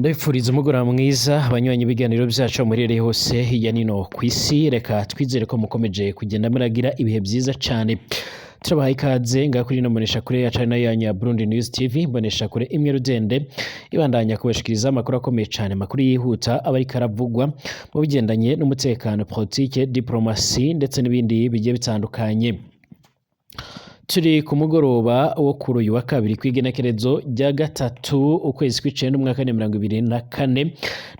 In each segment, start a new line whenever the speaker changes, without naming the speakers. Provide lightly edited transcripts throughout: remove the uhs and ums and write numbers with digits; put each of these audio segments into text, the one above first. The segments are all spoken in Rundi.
Ndabifuriza umugoroba mwiza abanywanyi b'ibiganiro byacu muherereye hose hirya nino ku isi. Reka twizere ko mukomeje kugenda muragira ibihe byiza cane. Turabahaye ikaze ngaha kuri ino mboneshakure ya channel yanyu ya Burundi News TV, mboneshakure imwe rudende ibandanya kubashikiriza amakuru akomeye cane, amakuru yihuta aba ariko aravugwa mu bigendanye n'umutekano, politike, diplomasi ndetse n'ibindi bigiye bitandukanye. Turi ku mugoroba wo kuri uyu wa kabiri, kw'igenekerezo rya 3 ukwezi kw'icenda umwaka wa 2024.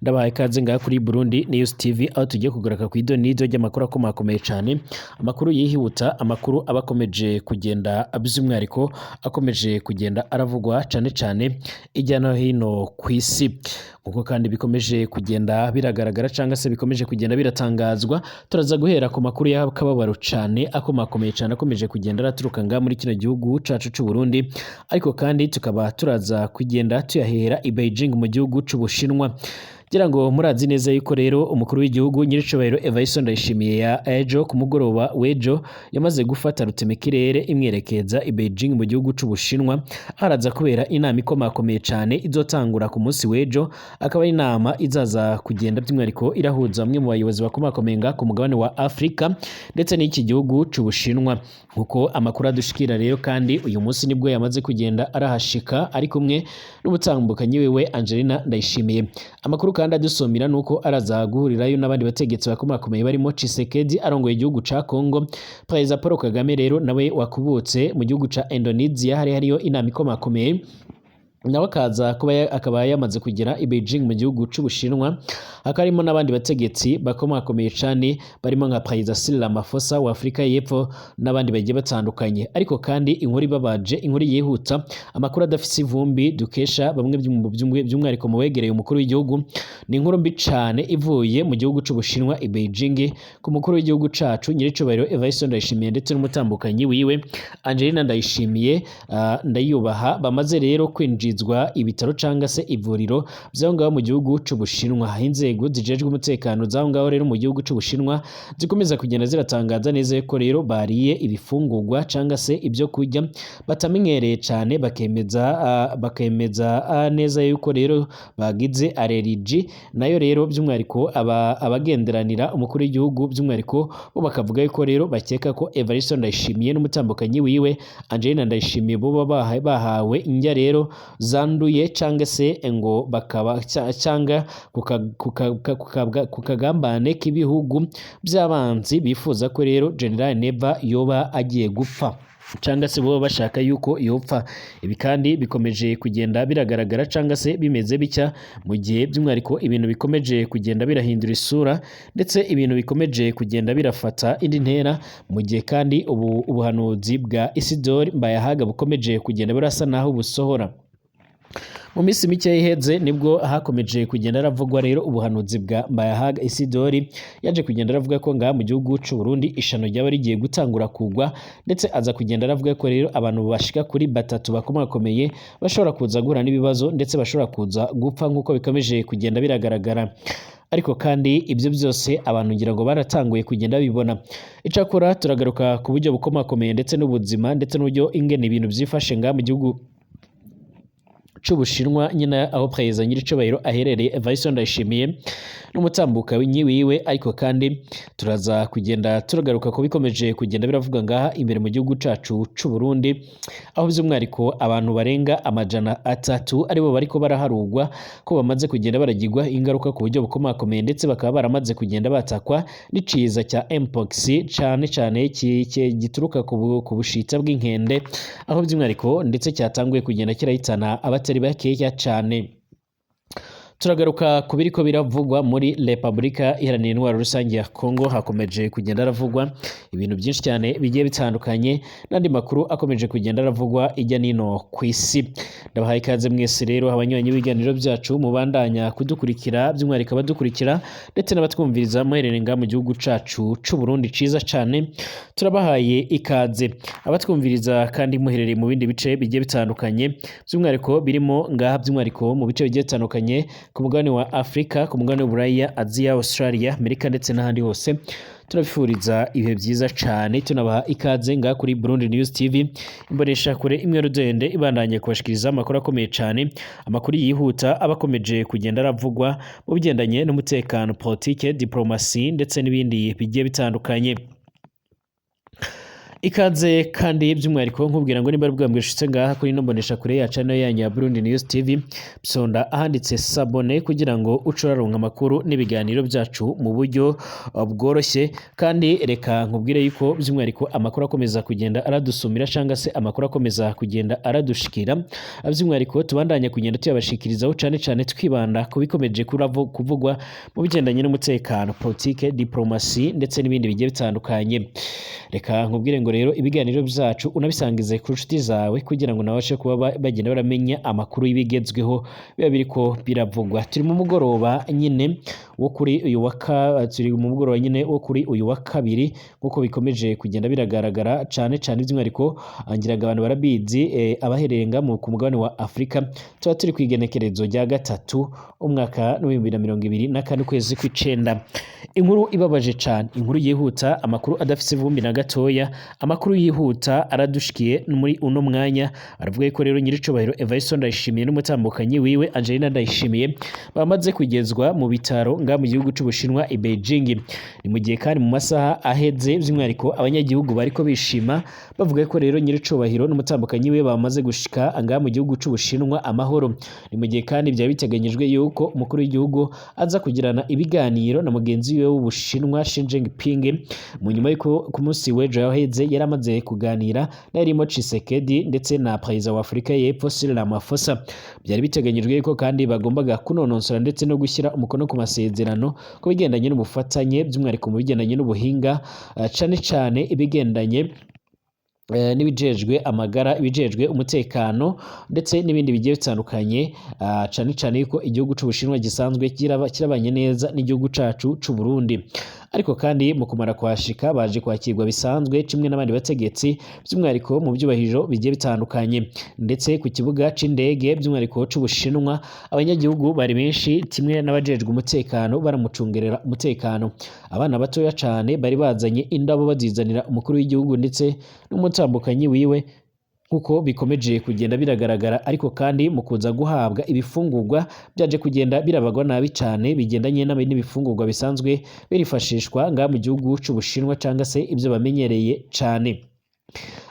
Ndabahaye ikaze ngaha kuri Burundi News TV, aho tugiye kugaruka kw'idonido ry'amakuru akomakomeye cane, amakuru yihuta, amakuru aba akomeje kugenda by'umwihariko akomeje kugenda aravugwa cane cane hirya no hino kw'isi. Nkuko kandi bikomeje kugenda biragaragara cangwa se bikomeje kugenda biratangazwa, turaza guhera ku makuru y'akababaro cane akomakomeye cane akomeje kugenda araturuka ngaha muri kino gihugu cacu c'u Burundi, ariko kandi tukaba turaza kugenda tuyahera i Beijing mu gihugu c'Ubushinwa. Ngira ngo murazi neza yuko rero umukuru w'igihugu nyiricubahiro Evariste Ndayishimiye ya ejo ku mugoroba w'ejo yamaze gufata rutemikirere imwerekeza i Beijing mu gihugu c'Ubushinwa, araza kubera inama ikomakomeye cane izotangura ku munsi w'ejo, akaba ari inama izaza kugenda by'umwihariko irahuza bamwe mu bayobozi bakomakomeye ngaha ku mugabane wa Afrika ndetse n'iki gihugu c'Ubushinwa. Nkuko amakuru adushikira rero, kandi uyu munsi nibwo yamaze kugenda arahashika ari kumwe n'umutambukanyi wiwe Angelina Ndayishimiye. Amakuru kandi adusomera nuko araza guhurirayo n'abandi bategetsi bakomakomeye barimo Tshisekedi arongoye igihugu ca Congo, Perezida Paul Kagame rero nawe wakubutse mu gihugu ca Indonesia, hari hariyo inama ikomakomeye, nawe akaza kuba akaba yamaze kugera i Beijing mu gihugu c'Ubushinwa. Hakaba harimo n'abandi bategetsi bakomakomeye cane barimo nka Perezida Cyril Ramaphosa wa Afrika y'Epfo n'abandi bagiye batandukanye. Ariko kandi inkuru ibabaje, inkuru yihuta, amakuru adafise ivumbi dukesha bamwe by'umwihariko mu begereye umukuru w'igihugu, ni inkuru mbi cane ivuye mu gihugu c'Ubushinwa i Beijing ku mukuru w'igihugu cacu nyiricubahiro Evariste Ndayishimiye ndetse n'umutambukanyi wiwe Angelina Ndayishimiye, ndayubaha, bamaze rero kwinjizwa ibitaro canga se ivuriro vy'aho ngaho mu gihugu c'Ubushinwa. Inzego zijejwe umutekano z'aho ngaho rero mu gihugu c'Ubushinwa zikomeza kugenda ziratangaza neza ko rero bariye ibifungurwa canga se ibyo kurya batamenyereye cane, bakemeza neza yuko rero bagize allergie. Nayo rero by'umwihariko abagenderanira umukuru w'igihugu by'umwihariko bo bakavuga yuko rero bakeka ko Evariste Ndayishimiye n'umutambukanyi wiwe Angelina Ndayishimiye bo bahawe indya rero zanduye canga se ngo bakaba canga ku kagambane k'ibihugu by'abanzi bifuza ko rero General Neva yoba agiye gupfa canga se bo bashaka yuko yopfa. Ibi kandi bikomeje kugenda biragaragara canga se bimeze bitya mu gihe by'umwihariko ibintu bikomeje kugenda birahindura isura ndetse ibintu bikomeje kugenda birafata indi ntera, mu gihe kandi ubu ubuhanuzi bwa Isidore Mbayahaga bukomeje kugenda burasa naho busohora. Mu minsi mike iheze nibwo hakomeje kugenda haravugwa rero ubuhanuzi bwa Mbayahaga Isidori, yaje kugenda aravuga ko ngaha mu gihugu c'u Burundi ishano ryaba rigiye gutangura kugwa, ndetse aza kugenda aravuga ko rero abantu bashika kuri batatu bakomakomeye bashobora kuza guhura n'ibibazo ndetse bashobora kuza gupfa nk'uko bikomeje kugenda biragaragara. Ariko kandi ibyo byose abantu ngira ngo baratanguye kugenda bibona. Icakora turagaruka ku buryo bukomakomeye ndetse n'ubuzima ndetse n'uburyo ingene ibintu vyifashe ngaha mu gihugu c'Ubushinwa nyine, aho Perezida nyiricubahiro aherereye Evariste Ndayishimiye n'umutambuka wiwe. Ariko kandi turaza kugenda turagaruka ko bikomeje kugenda biravuga ngaha imbere mu gihugu cacu c'u Burundi, aho by'umwihariko abantu barenga 300 aribo bariko baraharugwa ko bamaze kugenda baragirwa ingaruka ku buryo bukomakomeye, ndetse bakaba baramaze kugenda batakwa n'iciza cya Mpox cane cane gituruka ku bushita bw'inkende, aho by'umwihariko ndetse cyatanguye kugenda kirahitana abatari bakeya cane. Turagaruka ku biriko biravugwa muri Repubulika Iharanira Intwaro Rusange ya Congo. Hakomeje kugenda haravugwa ibintu byinshi cyane bigiye bitandukanye n'andi makuru akomeje kugenda aravugwa ijya nino ku isi. Ndabahaye ikaze mwese rero abanywanyi b'ibiganiro byacu mubandanya kudukurikira, by'umwihariko abadukurikira ndetse n'abatwumviriza muherereye ngaha mu gihugu cacu c'u Burundi ciza cane, turabahaye ikaze. Abatwumviriza kandi muherereye mu bindi bice bigiye bitandukanye, by'umwihariko birimo ngaha, by'umwihariko mu bice bigiye bitandukanye Ku mugabane wa Afrika, ku mugabane w'Uburaya, Aziya, Australia, Amerika ndetse n'ahandi hose, turabifuriza ibihe byiza cane. Tunabaha ikaze ngaha kuri Burundi News TV, imbonesha kure imwe rudende ibandanye kubashikiriza amakuru akomeye cane, amakuru yihuta aba akomeje kugenda aravugwa mu bigendanye n'umutekano, politike, diplomasi ndetse n'ibindi bigiye bitandukanye. Ikaze kandi by'umwihariko nkubwira ngo nimba ari bwa mbere ushitse ngaha kuri ino mbonesha kure ya channel yanyu ya Burundi News TV, sonda ahanditse s'abonner kugira ngo uce uraronka amakuru n'ibiganiro byacu mu buryo bworoshye. Kandi reka nkubwire yuko by'umwihariko amakuru akomeza kugenda aradusumira cyangwa se amakuru akomeza kugenda aradushikira, by'umwihariko tubandanye kugenda tuyabashikirizaho, cane cane twibanda ku bikomeje kuvugwa mu bigendanye n'umutekano, politike, diplomasi ndetse n'ibindi bigiye bitandukanye. Reka nkubwire ngo rero ibiganiro byacu unabisangize ku nshuti zawe kugira ngo nabashe kuba bagenda baramenya amakuru y'ibigezweho biba biriko biravugwa. Turi mu mugoroba nyine wo kuri uyu wa kabiri, nk'uko bikomeje kugenda biragaragara cane cane, by'umwihariko ngira ngo abantu barabizi, abaherereye ku mugabane wa Afrika, tuba turi ku igenekerezo rya 3 umwaka w'2024, ukwezi kw'icenda. Inkuru ibabaje cane, inkuru yihuta, amakuru adafise ivumbi na gatoya, amakuru yihuta aradushikiye muri uno mwanya aravuga ko rero nyiricubahiro Evariste Ndayishimiye n'umutambukanyi wiwe Angelina Ndayishimiye bamaze kugezwa mu bitaro nga mu gihugu c'Ubushinwa i Beijing. Ni mu gihe kandi mu masaha aheze by'umwihariko abanyagihugu bariko bishima bavuga ko rero nyiricubahiro n'umutambukanyi wiwe bamaze gushika nga mu gihugu c'Ubushinwa amahoro. Ni mu gihe kandi byari biteganyijwe yuko umukuru w'igihugu aza kugirana ibiganiro na mugenzi wiwe w'Ubushinwa Xi Jinping, mu nyuma yuko ku munsi w'ejo yaheze yari amaze kuganira na Yarimo Tshisekedi ndetse na perezida wa Afurika y'Epfo Cyril Ramaphosa. Byari biteganyijwe yuko kandi bagombaga kunonosora ndetse no gushyira umukono ku masezerano ku bigendanye n'ubufatanye, by'umwihariko mu bigendanye n'ubuhinga, cane cane ibigendanye n'ibijejwe amagara, ibijejwe umutekano ndetse n'ibindi bigiye bitandukanye, cane cane yuko igihugu c'Ubushinwa gisanzwe kirabanye neza n'igihugu cacu c'u Burundi. Ariko kandi mu kumara kuhashika baje kwakirwa bisanzwe kimwe n'abandi bategetsi, by'umwihariko mu byubahiro bigiye bitandukanye. Ndetse ku kibuga c'indege by'umwihariko c'Ubushinwa abanyagihugu bari benshi kimwe n'abajejwe umutekano baramucungerera umutekano. Abana batoya cane bari bazanye indabo bazizanira umukuru w'igihugu ndetse n'umutambukanyi wiwe, nkuko bikomeje kugenda biragaragara. Ariko kandi mu kuza guhabwa ibifungurwa byaje kugenda birabagwa nabi cane, bigendanye n'ibifungurwa bisanzwe birifashishwa nga mu gihugu c'Ubushinwa cyangwa se ibyo bamenyereye cane.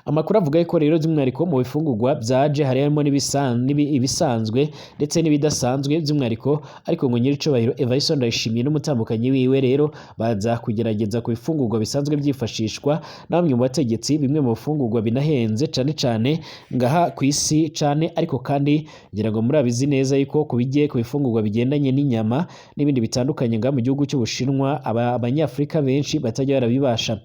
Amakuru avuga ko rero by'umwihariko mu bifungurwa byaje harimo ibisanzwe ndetse n'ibidasanzwe by'umwihariko, ariko ngo nyiricubahiro Evariste Ndayishimiye n'umutambukanyi wiwe rero baza kugerageza ku bifungurwa bisanzwe byifashishwa na bamwe mu bategetsi, bimwe mu bifungurwa binahenze cane cane ngaha ku isi cane. Ariko kandi ngira ngo murabizi neza yuko kubigiye ku bifungurwa bigendanye n'inyama n'ibindi bitandukanye ngaha mu gihugu cy'Ubushinwa abanyafurika benshi batajya barabibasha.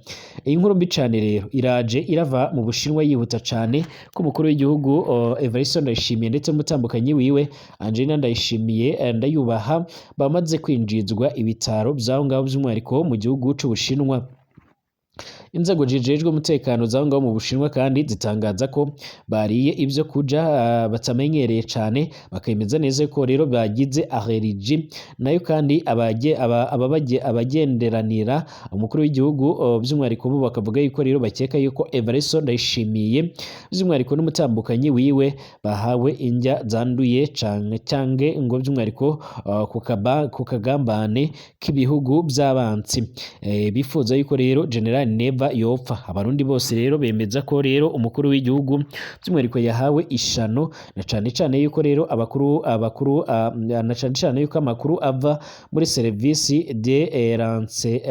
Iyi nkuru mbi cane rero iraje irava mu Bushinwa yihuta cane ko umukuru w'igihugu Evariste Ndayishimiye ndetse n'umutambukanyi wiwe Angelina Ndayishimiye ndayubaha bamaze kwinjizwa ibitaro by'aho ngaho by'umwihariko mu gihugu c'Ubushinwa. Inzego zijejwe umutekano z'aho ngaho mu Bushinwa kandi zitangaza ko bariye ibyo kuja batamenyereye cane, bakemeza neza ko rero bagize allergie. Nayo kandi abagenderanira umukuru w'igihugu by'umwihariko bo bakavuga yuko rero bakeka yuko Evariste Ndayishimiye by'umwihariko n'umutambukanyi wiwe bahawe indya zanduye canke canke ngo by'umwihariko ku kagambane k'ibihugu by'abansi, bifuza yuko rero General Neva yopfa. Abarundi bose rero bemeza ko rero umukuru w'igihugu by'umwihariko yahawe ishano, na cane cane yuko rero abakuru abakuru na cane cane yuko amakuru ava muri service de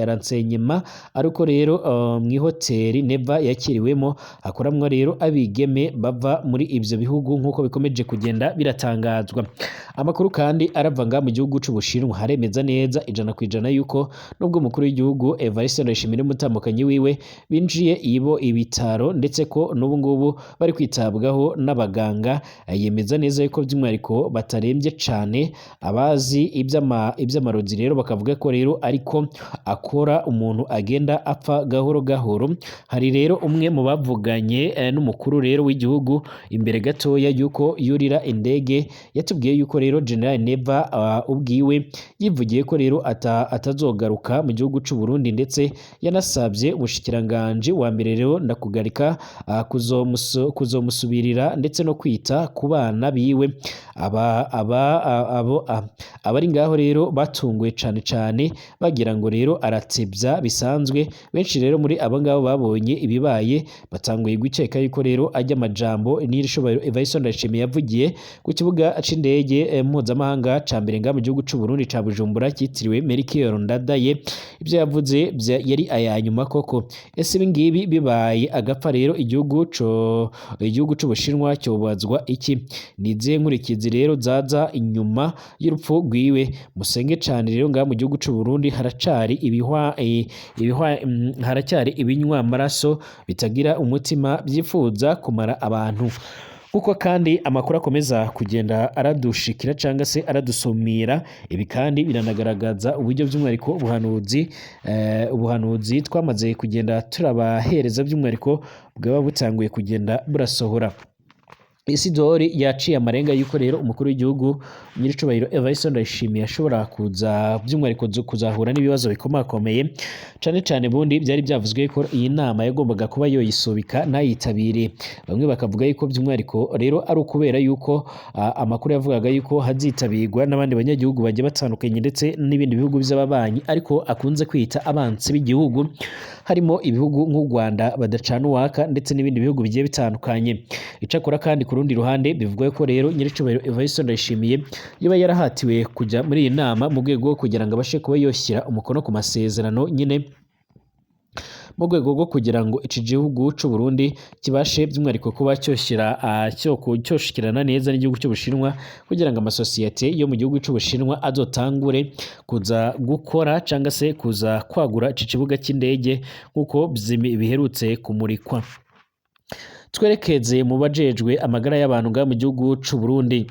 renseignement ariko rero mw'ihoteli Neva yakiriwemo hakoramwo rero abigeme bava muri ivyo bihugu, nk'uko bikomeje kugenda biratangazwa. Amakuru kandi arava nga mu gihugu c'Ubushinwa haremeza neza 100% yuko nubwo umukuru w'igihugu Evariste Ndayishimiye n'umutambukanyi wiwe biwe binjiye ibo ibitaro, ndetse ko n'ubu ngubu bari kwitabwaho n'abaganga. Yemeza neza yuko by'umwihariko batarembye cane. Abazi iby'amarozi rero bakavuga ko rero ariko akora umuntu agenda apfa gahoro gahoro. Hari rero umwe mu bavuganye n'umukuru rero w'igihugu imbere gatoya yuko yurira indege, yatubwiye yuko rero General Neva ubwiwe yivugiye ko rero atazogaruka mu gihugu c'u Burundi, ndetse yanasabye umushikiranganji wa mbere rero Ndakugarika kuzomusubirira ndetse no kwita ku bana biwe. Aba aba abo abari ngaho rero batunguwe cane cane, bagira ngo rero aratebya bisanzwe. Benshi rero muri abo ngabo babonye ibibaye batanguye gukeka yuko rero ajya amajambo nyir'ishobora Evariste Ndayishimiye yavugiye ku kibuga c'indege mpuzamahanga ca mbere ngaha mu gihugu c'u Burundi ca Bujumbura cyitiriwe Melchior Ndadaye, ibyo yavuze yari aya nyuma koko. Ese ibi ngibi bibaye agapfa rero igihugu c'Ubushinwa cyobazwa iki? Ni izihe nkurikizi rero zaza inyuma y'urupfu rwiwe? Musenge cane rero ngaha mu gihugu c'u Burundi haracari ibihwa, ibihwa, haracyari ibinywa amaraso bitagira umutima byifuza kumara abantu. Kuko kandi amakuru akomeza kugenda aradushikira cyangwa se aradusumira, ibi kandi biranagaragaza uburyo by'umwihariko ubuhanuzi twamaze kugenda turabahereza by'umwihariko bwaba butanguye kugenda burasohora. Isidori yaciye amarenga yuko rero umukuru w'igihugu nyiricubahiro Evariste Ndayishimiye ashobora kuza by'umwihariko kuzahura n'ibibazo bikomakomeye cane cane. Bundi byari byavuzwe ko iyi nama yagombaga kuba yoyisubika ntayitabire. Bamwe bakavuga yuko by'umwihariko rero ari ukubera yuko amakuru yavugaga yuko hazitabirwa n'abandi banyagihugu bagiye batandukanye ndetse n'ibindi bihugu by'ababanyi, ariko akunze kwita abansi b'igihugu, harimo ibihugu nk'u Rwanda badacana uwaka ndetse n'ibindi bihugu bigiye bitandukanye. Icakora kandi ku rundi ruhande bivugwa ko rero nyiricubahiro Evariste Ndayishimiye yaba yarahatiwe kujya muri iyi nama mu rwego rwo kugira ngo abashe kuba yoshyira umukono ku masezerano nyine, mu rwego rwo kugira ngo iki gihugu c'u Burundi kibashe by'umwihariko kuba cyoshyira cyoshikirana neza n'igihugu cy'Ubushinwa, kugira ngo amasosiyete yo mu gihugu c'Ubushinwa azotangure kuza gukora cyangwa se kuza kwagura iki kibuga cy'indege nk'uko biherutse kumurikwa. Twerekeze mu bajejwe amagara y'abantu ngaha mu gihugu c'u Burundi.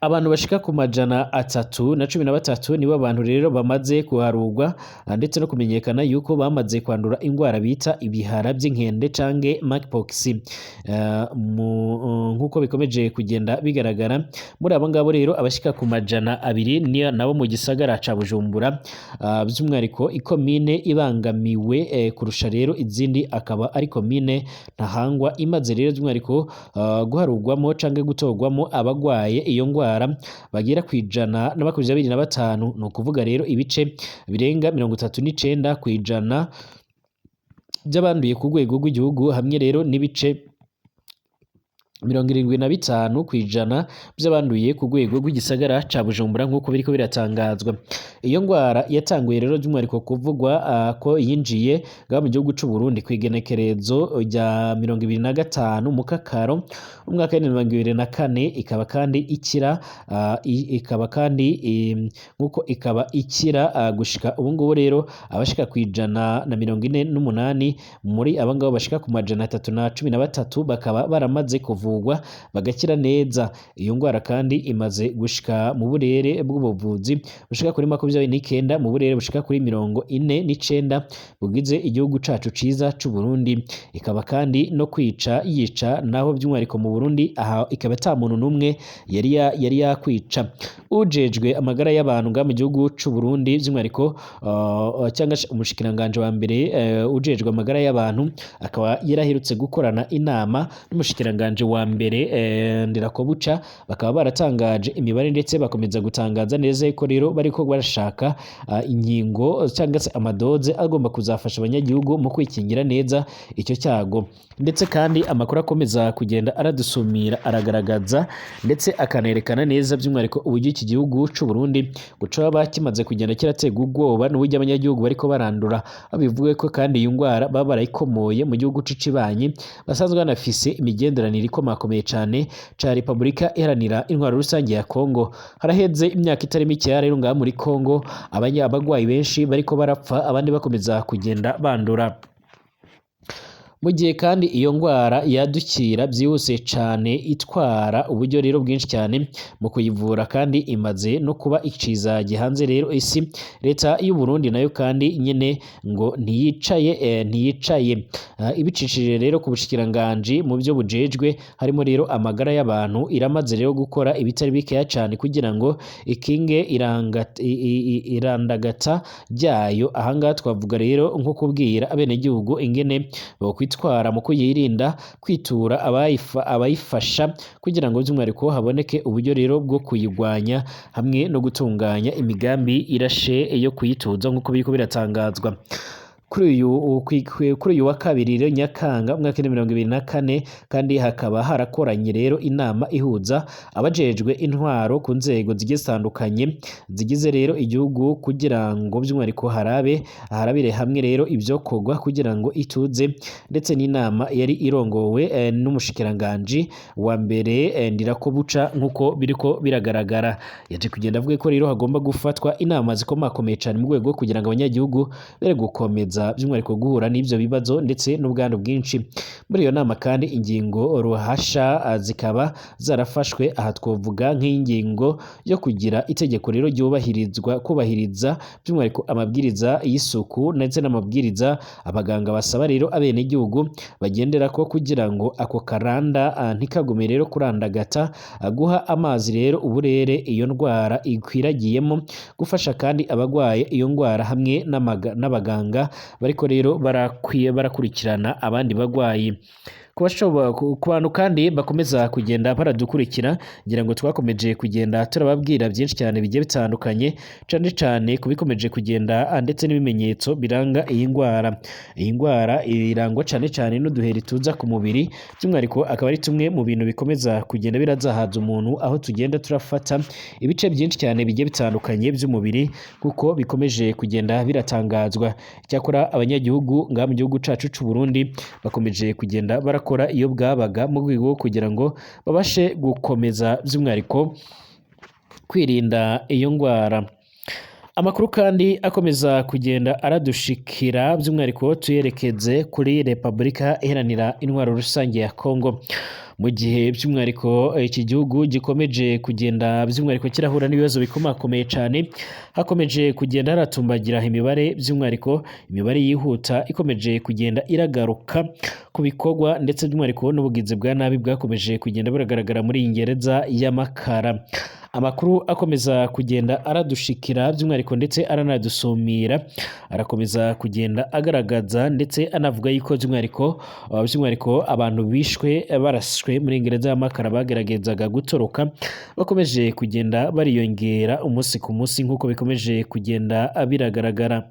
Abantu bashika ku 313 nibo bantu rero bamaze kuharugwa ndetse no kumenyekana yuko bamaze kwandura ingwara bita ibihara by'inkende canke monkeypox. Nkuko bikomeje kugenda bigaragara, muri abo ngabo rero abashika ku 200 ni nabo mu gisagara ca Bujumbura, by'umwihariko ikomine ibangamiwe kurusha rero izindi akaba ari komine Ntahangwa, imaze rero by'umwihariko guharugwamo canke gutorwamo abagwaye iyo ngwara bagera ku 125, ni ukuvuga rero ibice birenga 39% by'abanduye ku rwego rw'igihugu, hamwe rero n'ibice 75% by'abanduye ku rwego rw'igisagara ca Bujumbura nk'uko biriko biratangazwa. Iyo ngwara yatanguye rero by'umwihariko kuvugwa ko yinjiye ngaha mu gihugu c'u Burundi kw'igenekerezo rya 25 Mukakaro umwaka wa 2024, ikaba kandi ikira ikaba kandi nkuko ikaba ikira gushika ubu ngubu rero abashika ku 148 muri aba ngabo bashika ku 313 bakaba baramaze kuvurwa bagakira neza. Iyo ngwara kandi imaze gushika mu burere bw'ubuvuzi bushika kuri 29 mu burere bushika kuri 49 bugize igihugu cacu ciza c'u Burundi. Ikaba kandi no kwica yica, naho by'umwihariko mu Burundi aha ikaba ata muntu n'umwe yari yakwica. Ujejwe amagara y'abantu ngaha mu gihugu c'u Burundi by'umwihariko cyangwa se umushikiranganje wa mbere ujejwe amagara y'abantu akaba yaraherutse gukorana inama n'umushikiranganje wa mbere Ndirakobuca, bakaba baratangaje imibare ndetse bakomeza gutangaza neza yuko rero bariko barashaka inkingo cyangwa se amadoze agomba kuzafasha abanyagihugu mu kwikingira neza icyo cyago. Ndetse kandi amakuru akomeza kugenda aradusumira aragaragaza ndetse akanerekana neza by'umwihariko uburyo iki gihugu c'u Burundi guca kimaze kugenda kiraterwa ubwoba n'uburyo abanyagihugu bariko barandura. Bivuge ko kandi iyi ngwara baba barayikomoye mu gihugu c'icibanyi basanzwe banafise imigenderanire ikomakomeye. gikomakomeye cane ca Repubulika Iharanira Intwaro Rusange ya Kongo. Haraheze imyaka itari mikeya rero ngaha muri Kongo abagwayi benshi bariko barapfa, abandi bakomeza kugenda bandura. Mu gihe kandi iyo ngwara yadukira byihuse cane, itwara uburyo rero bwinshi cyane mu kuyivura, kandi imaze no kuba iciza gihanze rero isi. Leta y'u Burundi nayo kandi nyene ngo ntiyicaye, ibicishije rero ku bushikiranganji mu byo bujejwe harimo rero amagara y'abantu, iramaze rero gukora ibitari bikeya cane kugira ngo ikinge irandagata ryayo. Ahangaha twavuga rero nko kubwira abenegihugu ingene bokwitwara mu kuyirinda, kwitura abayifasha kugira ngo by'umwihariko haboneke uburyo rero bwo kuyirwanya, hamwe no gutunganya imigambi irashe yo kuyituza nk'uko biriko biratangazwa. Kuri uyu wa kabiri rero Nyakanga umwaka wa 2024 kandi hakaba harakoranye rero inama ihuza abajejwe intwaro ku nzego zigiye zitandukanye zigize rero igihugu, kugira ngo by'umwihariko harabire hamwe rero ivyokorwa kugira ngo ituze, ndetse n'inama yari irongowe n'umushikiranganji wa mbere Ndirakobuca. Nk'uko biriko biragaragara, yaje kugenda avuga ko rero hagomba gufatwa inama zikomakomeye cane mu rwego kugira ngo abanyagihugu bere gukomeza by'umwihariko guhura n'ivyo bibazo ndetse n'ubwandu bwinshi. Muri iyo nama kandi ingingo ruhasha zikaba zarafashwe. Aha twovuga nk'ingingo yo kugira itegeko rero ryubahirizwa, kubahiriza by'umwihariko amabwiriza y'isuku ndetse n'amabwiriza abaganga basaba rero abenegihugu bagenderako kugira ngo ako karanda ntikagume rero kurandagata, guha amazi rero uburere iyo ndwara ikwiragiyemo, gufasha kandi abagwaye iyo ndwara hamwe n'abaganga bariko rero barakwiye barakurikirana abandi bagwayi. Ku bantu kandi bakomeza kugenda baradukurikira, ngira ngo twakomeje kugenda turababwira byinshi cyane bigiye bitandukanye, cane cane ku bikomeje kugenda ndetse n'ibimenyetso biranga iyi ndwara. Iyi ndwara irangwa cane cane n'uduheri tuza ku mubiri, by'umwihariko akaba ari tumwe mu bintu bikomeza kugenda birazahaza umuntu, aho tugenda turafata ibice byinshi cyane bigiye bitandukanye by'umubiri kuko bikomeje kugenda biratangazwa. Icyakora abanyagihugu ngaha mu gihugu cacu c'u Burundi bakomeje kugenda barakora iyo bwabaga mu rwego kugira ngo babashe gukomeza by'umwihariko kwirinda iyo ndwara. Amakuru kandi akomeza kugenda aradushikira, by'umwihariko tuyerekeze kuri Repubulika Iharanira Intwaro Rusange ya Kongo. Mu gihe by'umwihariko iki gihugu gikomeje kugenda by'umwihariko kirahura n'ibibazo bikomakomeye cane, hakomeje kugenda haratumbagira imibare, by'umwihariko imibare yihuta ikomeje kugenda iragaruka ku bikorwa ndetse by'umwihariko n'ubugizi bwa nabi bwakomeje kugenda buragaragara muri iyi ngereza y'amakara. Amakuru akomeza kugenda aradushikira by'umwihariko ndetse aranadusumira, arakomeza kugenda agaragaza ndetse anavuga yuko by'umwihariko abantu bishwe barashwe muri ngereza y'amakara bageragezaga gutoroka bakomeje kugenda bariyongera umunsi ku munsi nk'uko bikomeje kugenda biragaragara.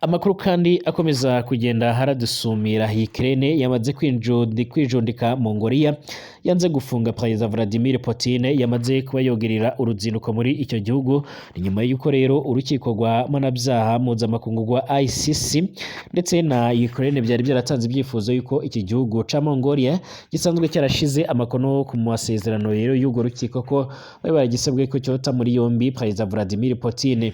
Amakuru kandi akomeza kugenda haradusumira, Ukraine yamaze kwijundika Mongolia yanze gufunga Perezida Vladimir Putin yamaze kuba yogerera uruzinduko muri icyo gihugu. Ni nyuma y'uko rero urukiko rwa mpanabyaha mpuzamakungu rwa ICC ndetse na Ukraine byari byaratanze ibyifuzo y'uko iki gihugu ca Mongolia gisanzwe cyarashize amakono ku masezerano rero y'urwo rukiko, ko bari baragisabwe ko cyota muri yombi Perezida Vladimir Putin.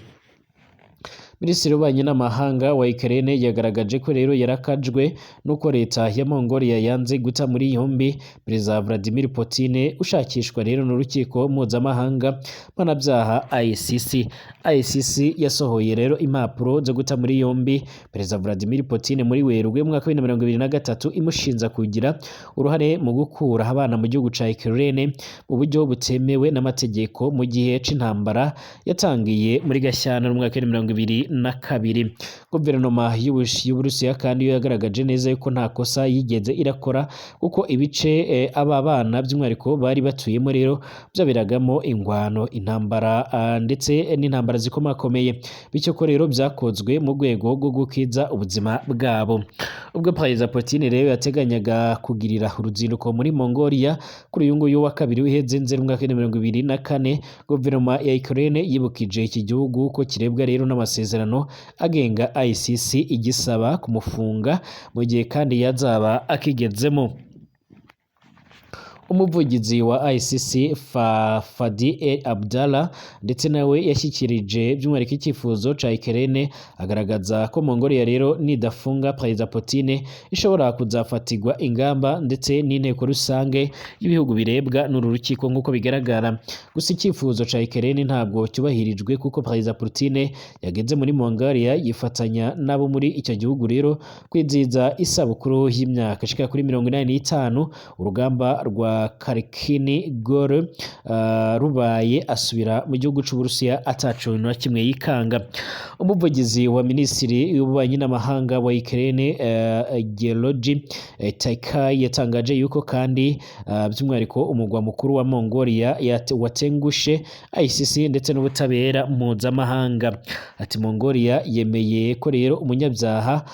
Minisitiri w'ububanyi n'amahanga wa Ukraine yagaragaje ko rero yarakajwe nuko leta ya Mongolia yanze guta muri yombi Perezida Vladimir Putin ushakishwa rero n'urukiko mpuzamahanga mpanabyaha ICC. ICC yasohoye rero impapuro zo guta muri yombi Perezida Vladimir Putin muri Werurwe mu mwaka wa 2023, imushinja kugira uruhare mu gukura abana mu gihugu ca Ukraine mu buryo butemewe n'amategeko mu gihe c'intambara yatangiye muri Gashyantare mu mwaka wa 2022. Guverinoma y'Uburusiya kandi yo yagaragaje neza yuko nta kosa yigeze irakora, kuko ibice aba bana by'umwihariko bari batuyemo rero byaberagamo ingwano, intambara ndetse n'intambara zikomakomeye, bityo ko rero byakozwe mu rwego rwo gukiza ubuzima bwabo. Ubwo Perezida Putin rero yateganyaga kugirira uruzinduko muri Mongolia kuri uyu nguyu wa kabiri wiheze Nzeri umwaka wa 2024, guverinoma ya Ukraine yibukije iki gihugu ko kirebwa rero n'amasezerano amasezerano agenga ICC igisaba kumufunga mu gihe kandi yazaba akigezemo. Umuvugizi wa ICC Fadi El Abdallah ndetse nawe yashyikirije by'umwihariko icyifuzo ca Ukraine, agaragaza ko Mongolia rero nidafunga Perezida Putin ishobora kuzafatirwa ingamba ndetse n'inteko rusange y'ibihugu birebwa n'uru rukiko nk'uko bigaragara. Gusa icyifuzo ca Ukraine ntabwo cyubahirijwe, kuko Perezida Putin yageze muri Mongolia yifatanya n'abo muri icyo gihugu rero kwizihiza isabukuru y'imyaka ishika kuri 85 urugamba rwa Khalkhin Gol rubaye, asubira mu gihugu c'Uburusiya ataco na kimwe yikanga. Umuvugizi wa minisitiri y'ububanyi n'amahanga wa Ukraine, Georgi Taikai, yatangaje yuko kandi by'umwihariko umugwa mukuru wa Mongolia watengushe ICC ndetse n'ubutabera mpuzamahanga. Ati Mongolia yemeye ko rero umunyabyaha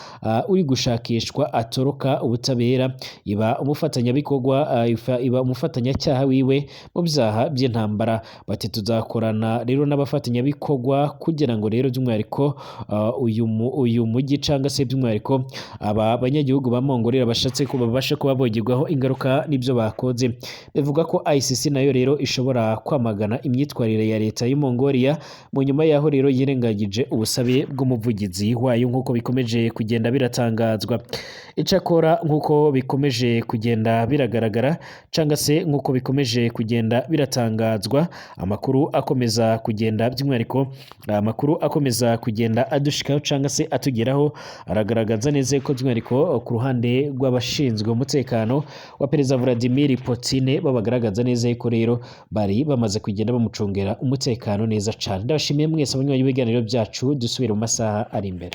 uri gushakishwa atoroka ubutabera, iba umufatanyabikorwa, iba umufatanyacyaha wiwe mu byaha by'intambara. Bati tuzakorana rero n'abafatanyabikorwa kugira ngo rero by'umwihariko uyu mujyi cyangwa se by'umwihariko aba banyagihugu ba Mongolia bashatse ko babasha kuba bogirwaho ingaruka n'ibyo bakoze. Bivuga ko ICC nayo rero ishobora kwamagana imyitwarire ya leta y'u Mongolia mu nyuma yaho rero yirengagije ubusabe bw'umuvugizi wayo nk'uko bikomeje kugenda biratangazwa. Icakora nk'uko bikomeje kugenda biragaragara cyangwa se nk'uko bikomeje kugenda biratangazwa, amakuru akomeza kugenda by'umwihariko amakuru akomeza kugenda adushikaho cyangwa se atugeraho aragaragaza neza ko by'umwihariko ku ruhande rw'abashinzwe umutekano wa Perezida Vladimir Putin bo bagaragaza neza ko rero bari bamaze kugenda bamucungera umutekano neza cyane. Ndabashimiye mwese abanywanyi b'ibiganiro byacu, dusubire mu masaha ari imbere.